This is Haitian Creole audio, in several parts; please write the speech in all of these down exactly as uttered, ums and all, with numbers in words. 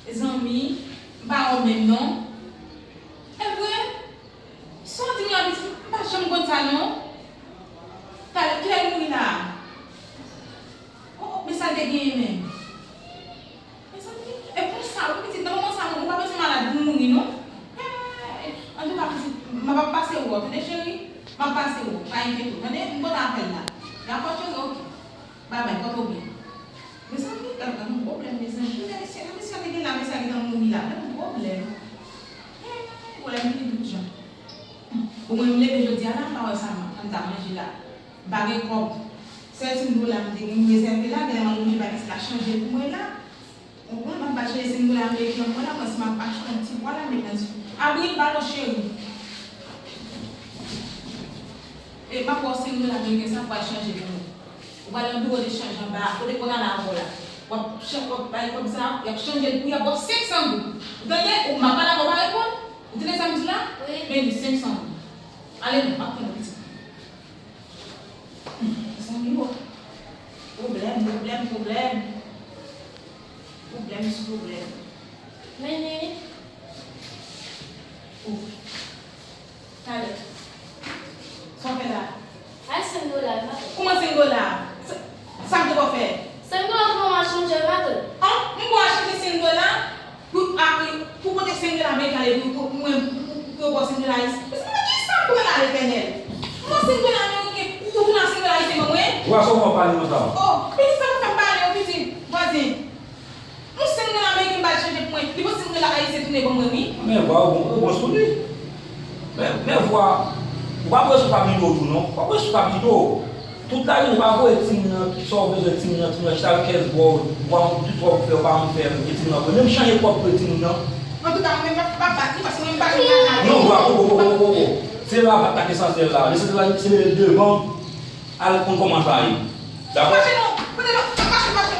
Mezanmi, m pa wè w menm non. E vre? Sa w di m la, pitit, m pa janm konn sa non. Talè, kilè l mouri la a? Oh, men sa l te genyen menm? Mezanmi, e konsa wi pitit, nan moman sa ou pa bezwen malad pou mouri non. Hey, antouka pitit, m ap pase wè w, tande cheri? M ap pase wè w, pa enkyete w, tande? M pote apèl la. Dakò cheri? Oke. Babay, pòte w byen. Mezanmi, gad, gad yon pwoblèm, mezanmi. Kilè mesye, kilè mesye a te gen la, mesye a gentan mouri la. Gad yon pwoblèm. Hey, pwoblèm vini tout jan. Bon, mwen, m leve jodi a la, m pa wè sa m, sa m ta manje la. M pa gen kòb. Sèl senk dola m te gen, m rezève la, genlè m al lonje bay pitit la chanje l pou mwen la. Ou konprann, m ap ba l chanje senk dola ameriken an pou mwen la, mwen si m ap achte yon ti pwa la, m met nan ti fou. Avril, ba non, cheri. E m ap ba w senk dola ameriken sa pou al chanje pou mwen. Ou pral nan biwo de chanj anba a, kote konn al avè w la. W ap chan-, w ap bay kòb sa, y ap chanje l pou y ap ba w senk san goud. Ou tande? Ou m ap pale avè w, pa reponn. Ou tande sa m di la? Wi. Men li senk san goud. Ale non, m ap tann ou pitit. Hmm, mezanmi o. Pwoblèm, pwoblèm, pwoblèm. Pwoblèm sou pwoblèm. Meni. O. Talè. Sa w fè la? Ay, senk dola, matant. Kòman senk dola? Sa, sa m te ba w fè? Senk dola, kòman w al chanje, matant? An, m ba w al chanje senk dola? Pou, a, pou pote senk dola ameriken ale pou, pou, pou mwen, pou, pou, pou yo ba w senk dola ayisyen. Mezanmi, men kisa m pran la, Letènèl? M ba w senk dola ameriken, ou, ou tounen ak senk dola ayisyen ban mwen? Ou wè sa w fè w pale konsa? O, men kisa w fè m pale, o pitit, vwazen? Yon senk dola ameriken m ba l chanje pou mwen, li pran senk dola ayisyen tounen ban mwen, wi. Men vwa, ou bon, ou bon sou li. Men, men vwa, ou pa voye sou Pablito tou non. Ou pa voye sou Pablito. Tout lajounen, ou pa voye timoun nan, sa w bezwen timoun nan, timoun nan chita nan kèz bò, ou pa yon ti twòp fè, ou pa yon fè, e timoun nan vre. Menm chanje kòb pou timoun nan. Antouka, mwen menm, m ap, m ap bat li, paske mwen m pa janm bat avè l. Non, vwa, poko, poko, poko, poko. Se la bat la k esansyèl la. Lesansyèl la, se mete l devan, al konn kòman sa ye. Dakò? Mache non, kote non, mache, mache.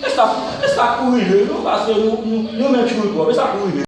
E sa, e sa pou rive, non, paske nou, nou, nou men tchoul twòp, e sa pou rive.